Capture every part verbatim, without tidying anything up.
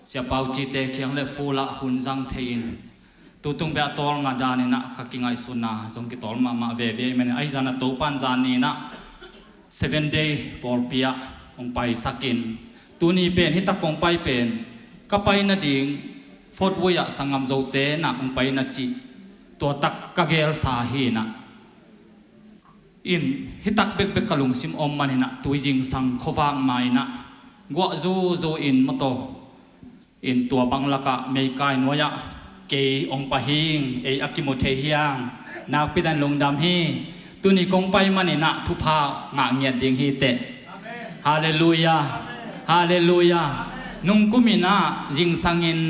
Siapa uh cite kiang le full ah hun zang thei in, tutung beh a tawl nga dan in ah ka kingaihsun a zong kitawl mahmah veve ahih manin, ahi zan a Topan zan ni in ah seven day pawlpi ah hong paisak in, tuni pen hitak kong pai pen ka pai nading Fort Wayne ah sanggam Zote in ah hong pai na cih tua tak ka gelsa hi in ah. In hitak bekbek ka lungsim om man in ah tui zingsang khuavak ma in ah guah zuzu in mawtaw in tua bang lakah meikai nuai ah kei hong pai hing, ei a kimu thei hiang, nakpi dan lungdam hi. Tuni kong pai man in ah thupha ngah ngiat ding hi teh. Halleluiah. Halleluiah. Nungkum in ah zingsang in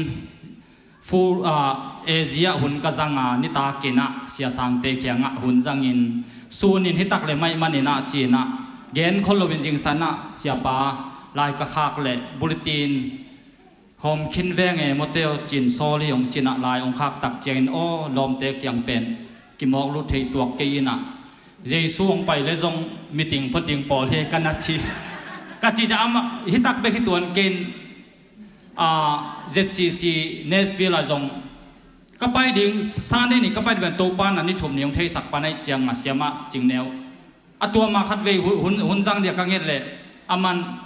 full, ah, Asia hun ka zang a, nitak in ah Sia Sangte kiangah hun zang in, sun in hitak le mai man in ah ci in ah gen khol lo in zingsang ah siapa lai ka khak le bulletin hawm khin veng e mawtaw cin sawl hi hong ci in ah lai hong khak tak ciangin aw lawmte kiang pen kimawk lut thei tuak kei in ah Jesu hong pai le zong meeting phot ding pawl hi ka na ci. Ka ci ciang amah hitak bek hi tuan kei in, ah, Z C C Nashville ah zong ka pai ding, Sunday ni ka pai ding pen Topan a ni thum ni hong theisak pan ahih ciang a siamah Cingneu a tua ma khat vei hun, hun, hun zang dia ka nget leh aman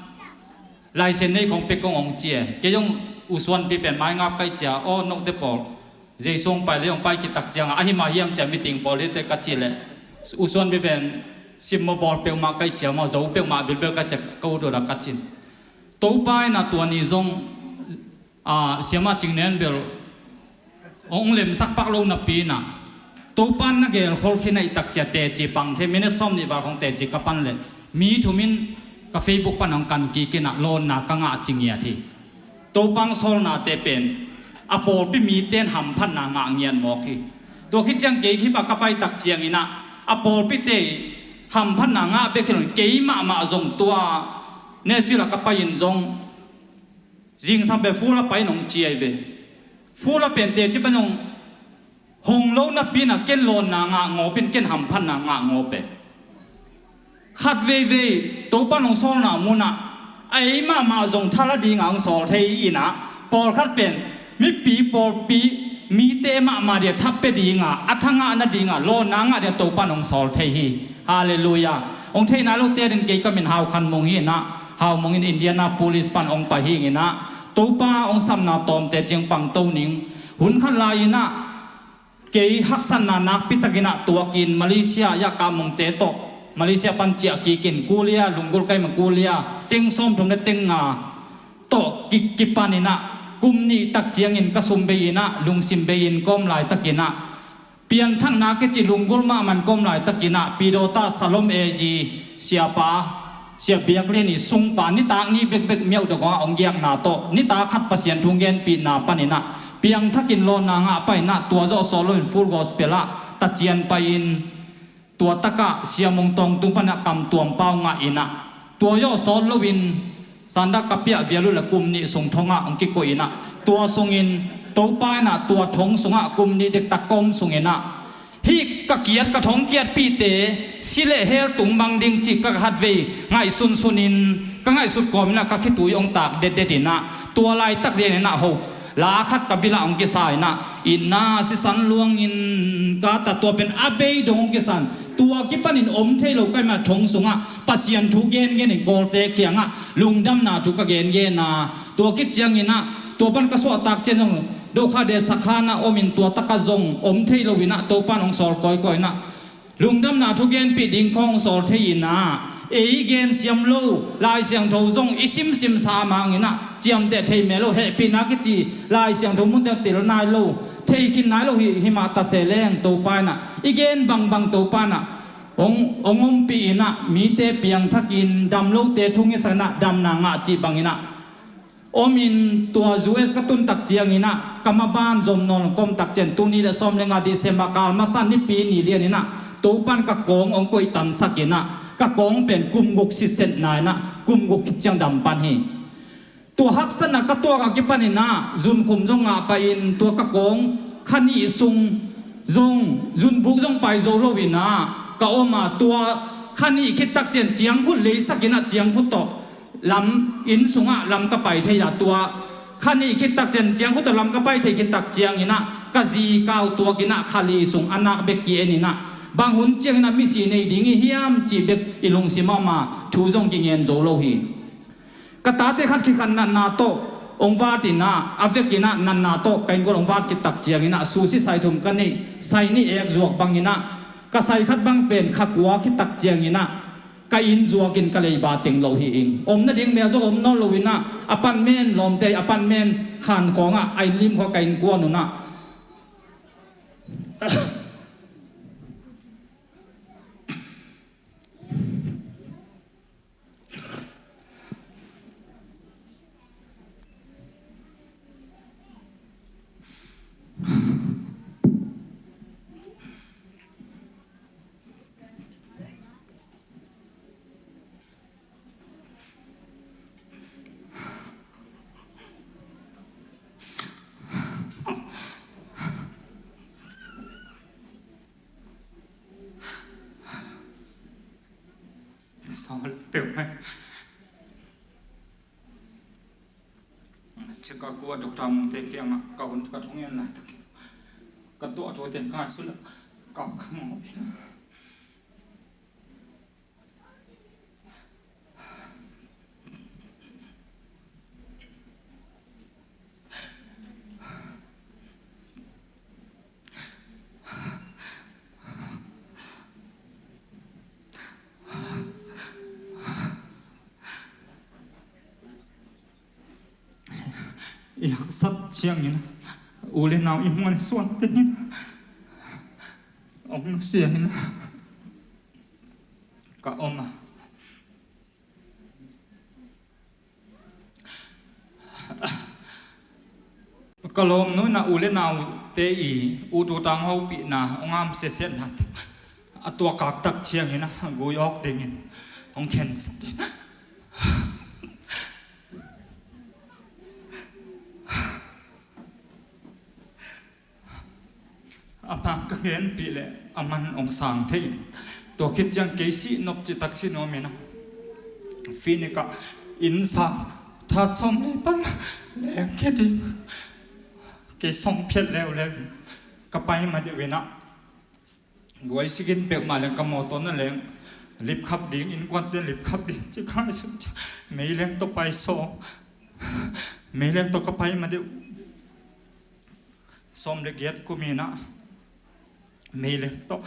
license nei khong pek kong hong ci e. Kei zong U Suanpi pen maingap ka hih ciang aw note pawl Jesu hong pai le hong pai khit tak ciang a ahi mah hiam ci a meeting pawl hi teh ka cih leh U Suanpi pen simmaw bawl peuhmah ka hih ciang maw zo peuhmah bilbel ka hih ciang ka ut ut a ka cin. Topa in ah tua ni zong, ah, siamah Cingneu in bel hong lemsak pak lo napi in ah Topa in na gelkhol khin ahih tak ciang teci pang thei, minute sawm nih val khong teci ka pan leh mi thum in ka Facebook pan hong kan kik in ah lawnna ka ngah ci ngiat hi. Topa hong sawlnate pen a pawlpi mite in hamphatna ngah ngiat mawk hi. Tua khit ciang kei khipah ka pai tak ciang in ah a pawlpite hamphatna ngah bek hi lo in kei mahmah zong tua Nashville ah ka pai in zong zingsang pen full ah pai in hong ci ahi ve. Full ah pen teci pan hong hong lo napi in ah ken lawnna ngah ngawp in ken hamphatna ngah ngawp e. Khat veivei Topa in hong sawlna mun ah a ei mahmah zong thala ding a hong sawl thei in ah pawlkhat pen mipi pawlpi mite mahmah dia tha pia ding a a tha ngah nading a lawnna ngah ding a Topa in hong sawl thei hi. Halleluiah. Hong thei nai lote ading kei ka min Hau Khan Mung hi in ah Hau Mung in Indianapolis pan hong pai hi in ah Topa hong samna tawmte ciang pangto ning. Hun khat lai in ah kei haksatna nakpi tak in ah tuak in Malaysia ah Yah Kap Mungte tawh Malaysia pan ciah kik in Korea, Lunggulh ka hih man Korea teng sawmthum le teng nga tawh ki, kipan in ah kum nih tak ciangin ka sum bei in ah lungsim bei in kawm laitak in ah pianthakna kici Lunggulh mahmah in kawm laitak in ah Pidawta Salom A G siapa Sia Biak Lian i sungpa nitak nih bekbek miauh dong ah hong giakna tawh nitak khat Pasian thu genpihna pan in ah piangthak in lawnna ngah pai in ah tua zawh sawt lo in Full Gospel ah tacian pai in tua tak ah Sia Mung Tawng tung pan ah kamtuam pau ngah in ah tua zawh sawt lo in sandak ka piah vial uh le kum nih sung thong ah hong kikoih in ah tua sungin Topa in ah tua thong sungah kum nih dektak ka om sung in ah hih ka kiat ka thong kiatpihte si le hell tung bang ding cih ka khat vei ngaihsunsun in ka ngaihsut kawm in ah ka khitui hong tak detdet in ah tua laitak lian in ah ho la khat ka bil ah hong kisa in ah itna sisan luangin ka ta tua pen a bei dong hong kisa in tua kipan in om thei lo ka hih man thong sungah Pasian thu gengen in Kawlte kiangah lungdamna thu ka gengen a tua khit ciangin ah tua pan ka suahtak ciang zong Dokha de sakhan ah om in tua tak ah zong om thei lo in ah Topa in hong sawl kawikawi in ah lungdamna thu genpih ding khawng sawl thei in ah ei gen siam lo Lai Siangtho zong i simsim sa mang in ah ciamteh thei meh lo hehpihna kici Lai Siangtho munte til nai lo thei khin nai lo hi, hi mah ta se leng Topa in ah i gen bangbang Topa in ah hong, hong ompih in ah mite piangthak in dam lote thungetsak in ah damna ngah cih bang in ah om in tua U S ka tun tak ciangin ah ka maban zom nawn kawm tak ciang tuni le sawm le nga December kal masa nipi ni lian in ah Topa in ka kawng hong koih tansak in ah ka kawng pen kum guk sisetna in ah kum guk khit ciang dam pan hi. Tua haksatna ka tuak a kipan in ah zunkhum zong ngah pai in tua ka kawng kha nih sung zong zunbuk zong pai zo lo in ah ka om a tua kha nih khit tak ciang ciangkhut leisak in ah ciangkhut tawh lam inn sungah lam ka pai thei a tua Kha nih khit tak ciang, ciang khut lam ka pai thei khit tak ciangin ah, ka zi kau tuakin ah, kha li sung a nak bek ki-en in ah, bang hun ciangin ah misi nei ding i hiam cih bek i lungsim ah om a, thu zong kingen zo lo hi. Ka tate khat khit khat natna tawh hong vat in ah, a vekin ah natna tawh ka innkuan hong vat khit tak ciangin ah, sushi sai thum ka neih, sai nih ek zuak bangin ah, ka sai khat bang pen kha kua khit tak ciangin ah, ka inn zuakin ka leiba teng lo hi ing. Om nading mel zong om nawn lo in ah, apartment, lawmte apartment khan khawng ah, a inn lim khawng ka innkuan un ah. Sawl peuh mai. Chicago a Doctor Mungte kiangah ka hun ka thungen laitak hi. Ka tuah thu teng ka ngaihsut leh kap ka mawh hi. I haksat ciangin u le nau i muan suan tengin hong nusia in ka om a. Ka lawmnu in a u le naute i ut u tang hopihna hong am sesiatna a tuakak tak ciangin a gui awk dingin hong khensak. Amah ka genpih leh a man hong sang thei. Tua khit ciang kei sih nop citak si nuam in a, Phoenix ah inn sang tha sawm le pan leng khia ding. Kei sawm phiat leuleu in ka pai ma deuh in a, guai sikin pek mah leng ka mawtaw na leng lipkhap ding, innkuante lipkhap ding ci ka ngaihsut ciang meileng tawh pai sawm. Meileng tawh ka pai ma deuh. Sawm le giat kum in a, meileng tawh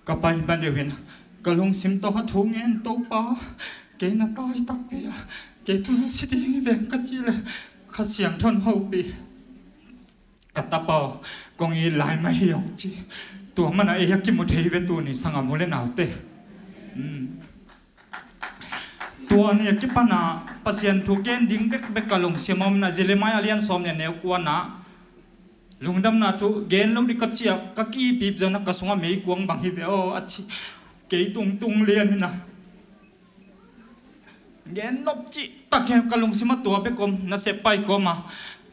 ka pai ma deuh in a, ka lungsim tawh ka thu ngen, Topa, kei na tai takpi a, kei thu na si ding hi veng ka cih leh Kha Siangtho in hopih. Ka tapa aw, kong it lai mah hi hong ci. Tua man a ei a kimu thei ve tuni sanggam u le naute. Tua ni a kipan a Pasian thu gen ding bekbek ka lungsim a om in a, Jeremiah a lian sawm le neu kuana, lungdamna thu gen lo ding ka cih a, ka kipip zong a ka sungah meikuang bang hi ve aw a ci. Kei tungtung lian in a gen nop cihtak hi a, ka lungsim a tua bek om, nasep pai kawm a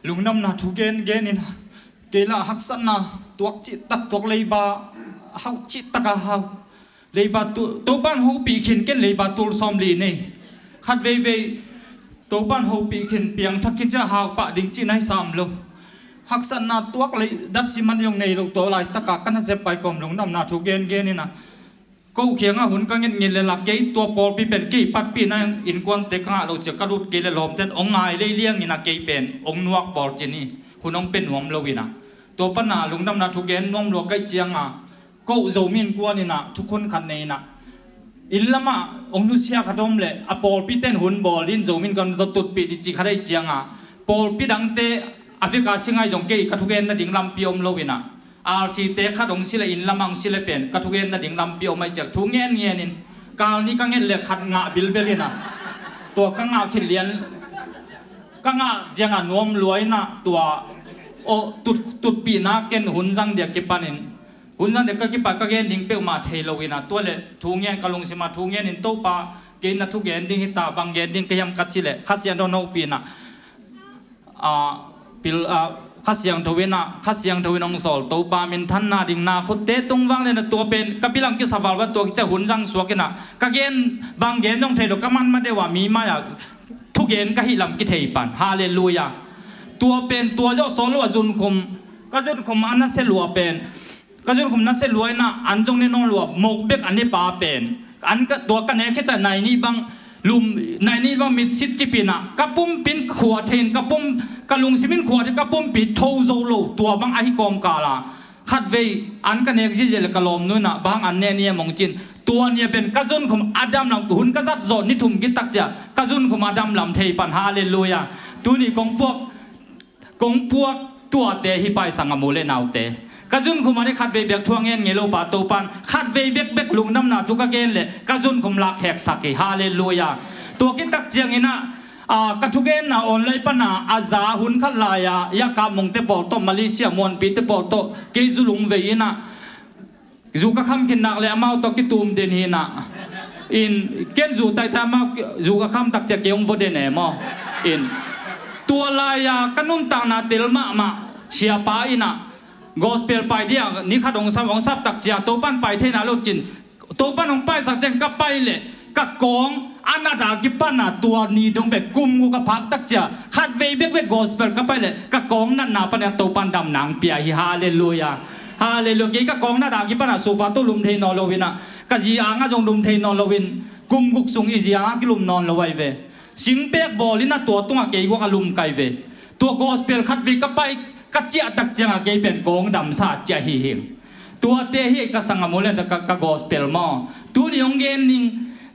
lungdamna thu gen gen in a, kei lah haksatna tuak cihtak tuak, leiba hauh cihtak a hau. Leiba tu, Topa in hopih khin, ken leiba tul sawm li nei. Khat veivei Topa in hopih khin, piangthak khin ciah hau pah ding cih na hi sam lo. Haksatna tuak lei, datsi man zong nei lo, tua laitak a ka nasep pai kawm lungdamna thu gen gen in a, ko kiangah hun ka ngetnget leh lah kei tua pawlpi pen kei patpihna innkuante ka ngah lo ciang ka lut kei leh lawmten hong ngai lei liang in a, kei pen hong nuak bawl cin hi, hun hong pia nuam lo in a. Tua pan a lungdamna thu gen nuam lua ka hih ciang a, ko Zomi innkuan in a thukhun khat nei in a, inn lamah hong nusia khat om leh a pawlpite'n hun bawl ding, Zomi innkuan tawh tutpih ding cih khat ahih ciang a, pawlpi dangte a vek a si ngai zong kei ka thugen nading lampi om lo in a, R C te khat hong si leh, inn lamah hong si leh pen ka thugen nading lampi om ahih ciang thu ngen ngen in, kal ni ka nget leh khat ngah bilbel in a, tua ka ngah khin lian, ka ngah ciang a nuam lua in a, tua aw, tut, tutpihna ken hun zang ding a kipan in, hun zang ding ka kipan ka gen ding peuhmah thei lo in a, tua leh thu ngen, ka lungsim a thu ngen in, Topa, kei na thugen ding hi ta, bang gen ding ka hiam ka cih leh Kha Siangtho in hopih in a, a, pil, a, Kha Siangtho in a, Kha Siangtho in hong sawl, Topa minthanna ding na khutte tung vang leh na, tua pen ka bilang kisa valval, tua kici a hun zang suak in a, ka gen, bang gen zong thei lo, ka man ma deuh a mi mai a thu gen ka hih lam kithei pan. Halleluiah. Tua pen tua zawh sawt lo a zunkhum, ka zunkhum a nasia lua pen, ka zunkhum nasia lua inah an zong ne nawn lua, mok bek an ne pa pen an ka, tua ka nek khit ciang nai nih bang lum, nai nih bang mitsit cipinah ka pumpi in khua thei in, ka pum, ka lungsim in khua thei, ka pumpi tho zo lo, tua bang ahi kawmkala khatvei an ka nek ziazia le ka lawmnu inah bang an ne ni a mong cin, tua nia pen ka zunkhum a damlam, hun ka zat zawh ni thum kitak cia ka zunkhum a damlam thei pan. Halleluiah. Tuni kong puak, kong puak tuate hi pai sang a mu le naute. Ka zunkhum a ni khatvei bek thuang ngen ngei lo pa Topan khatvei bekbek lungdamna thu ka gen le ka zunkhum lak heksak hi. Halleluiah. Tua kitak cianginah, a, ka thugenna online pana a za hun khat lai-a Yakap Mongte pawl tawh, Malaysia muanpite pawl tawh kei zu lungvei inah, zu ka kham khin nak le amau tawh kitum den hinah, in ken zu taita amau zu ka kham tak cia kei hong vua den e maw. In tua lai-a ka nuntakna tel mahmah siapa inah gospel pai dia ni khat hong sap, hong sap tak cia Topan pai theina lo cin, Topan hong paisak ciang ka pai le ka kawng a nat a kipana tua ni dong bek kum guk a phak tak cia khatvei bekbek gospel ka pai le ka kawng natna pana Topan damna hong pia hi. Halleluiah. Halleluiah. Kei ka kawng nat a kipana sofa tawh lum thei nawn lo inah, ka zi anga zong lum thei nawn lo in, kum guk sung i zi anga kilum nawn lo ahi ve. Singpek bawl inah tua tungah kei guak a lum kai ve. Tua gospel khatvei ka pai, ka ciah tak ciangah kei pen kawng damsa ciah hi hing. Tuate hi ka sang a mu le ka, ka gospel maw. Tuni hong gen ning,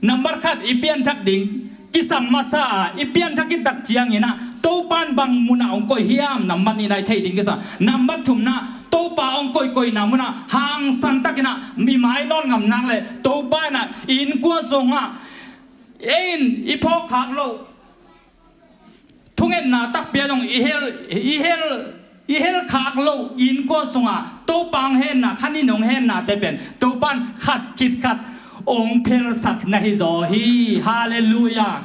nambat khat i pianthak ding kisam masa a, i pianthak i tak cianginah Topan bang munah hong koih hiam nambat nih nai theih ding kisam. Nambat thumna Topa hong koihkoihna munah hangsan takinah mi mai nawn ngam nak le Topa inah i innkuan sungah ei in i phawk khak loh thungetna takpi a zong i hel, i hel, i hel khak loh i innkuan sungah Topa hong henna, khanin hong hennate pen Topan khat khit khat hong phelsak na hi zaw hi. Halleluiah.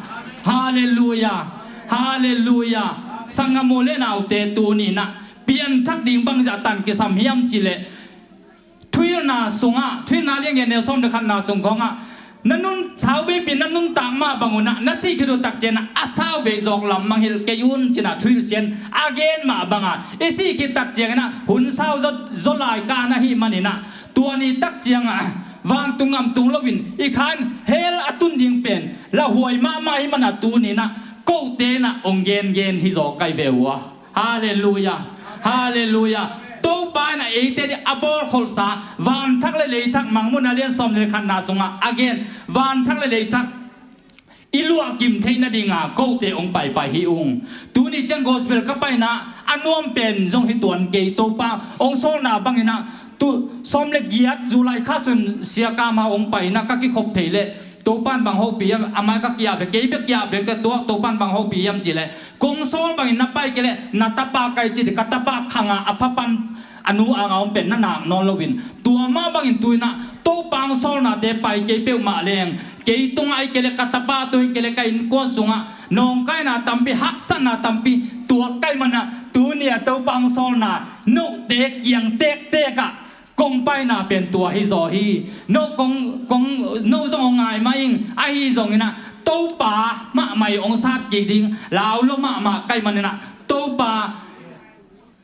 Halleluiah. Halleluiah. Sang a mu le naute, tuni inah pianthak ding bangzah tan kisam hiam cileh, thuhilhna sungah, Thuhilhna liangen neu sawm le khatna sung khawngah na nun, sauveipi na nuntak mah bang unah na sih khit uh tak cianah a sauvei zawk lam mangngilh kei un cinah thuhilh sian a gen mah banga i sih khit tak cianginah hun sau zaw, zaw lai ka na hih maninah tua ni tak ciangah vantung ngamtung loin i khan hell a tun ding pen lauhuai mahmah hi manah tuninah kote inah hong gengen hi zaw kai ve uh a. Halleluiah. Halleluiah. Topa inah eite ding a bawlkholhsa, vanthak le leithak, Mangmuhna lian sawm le khatna sungah a gen, vanthak le leithak i luahkim theih nadinga kote hong paipai hi ung. Tuni ciang gospel ka paina a nuam pen zong hi tuan kei, Topa hong sawlna banginah tu sawm le giat July kha sun Sia Kam Hau hong paina ka kikhop thei leh Topan bang hopih hiam, a mai ka kiap le kei bek kiap le ka tuak, Topan bang hopih hiam cileh kong sawl bangin na pai kei leh na tapa kai ci, ka tapa khanga a phapan a nu anga om pen na nak nawn loin tua mah bangin tuinah Topa hong sawlnate pai kei peuhmah leng kei tungah ahih kei leh ka tapa tungah ahih kei leh ka innkuan sungah nawngkaina tampi, haksatna tampi tuak kai manah tunia Topa hong sawlna note kiang tektekah kong paina pen tua hi zaw hi. No kong, kong, no zong hong ngai mah ing, ahi zonginah Topa mahmah i hong sat kik ding lau lo mahmah kai maninah Topa,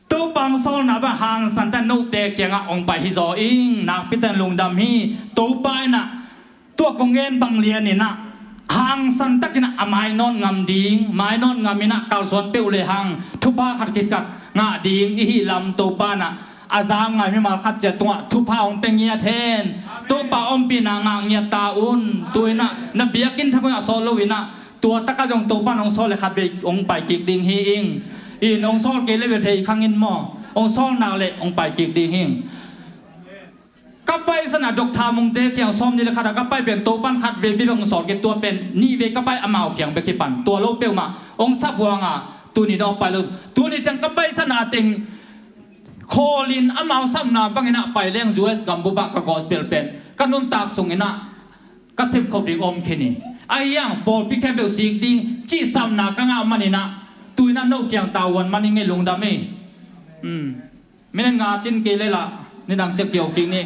Topa hong sawlna bang hangsan tan note kiangah hong pai hi zaw ing. Nakpi tan lungdam hi. Topa inah tua kong gen bang lianinah hangsan takinah a mai nawn ngam ding, mai nawn ngaminah kalsuan peuh lehang thupha khat khit khat ngah ding i hih lam Topa inah a zam ngai mimal khat ciat tungah thupha hong pia ngiat hen. Topa ompihna ngah ngiat ta un. Tuinah na biakinn thak uh inah sawl loinah tua takah zong Topa in hong sawl le khatvei hong pai kik ding hi ing. In hong sawl kei le bel thei khang in maw, hong sawl nak le hong pai kik ding hi ing. Ka pai sana Doctor Mungte kiang sawm ni le khatah ka pai pen Topan khatvei bek hong sawl kei, tua pen nihvei ka pai amau kiang bek hi pan, tua lo peuhmah hong sap huanga tuni dong pai lo. Tuni ciang ka pai sana teng khawlin amau sapna banginah pai leng U S gambupah ka gospel pen ka nuntak sunginah ka sepkhop ding om khin hi. Ahi hang pawlpi khempeuh sik ding cih sapna ka ngah maninah tuinah no kiang tavuan man ing ei, lungdam ei. Minute nga cin kei lela nidang ciak kiau kik ni.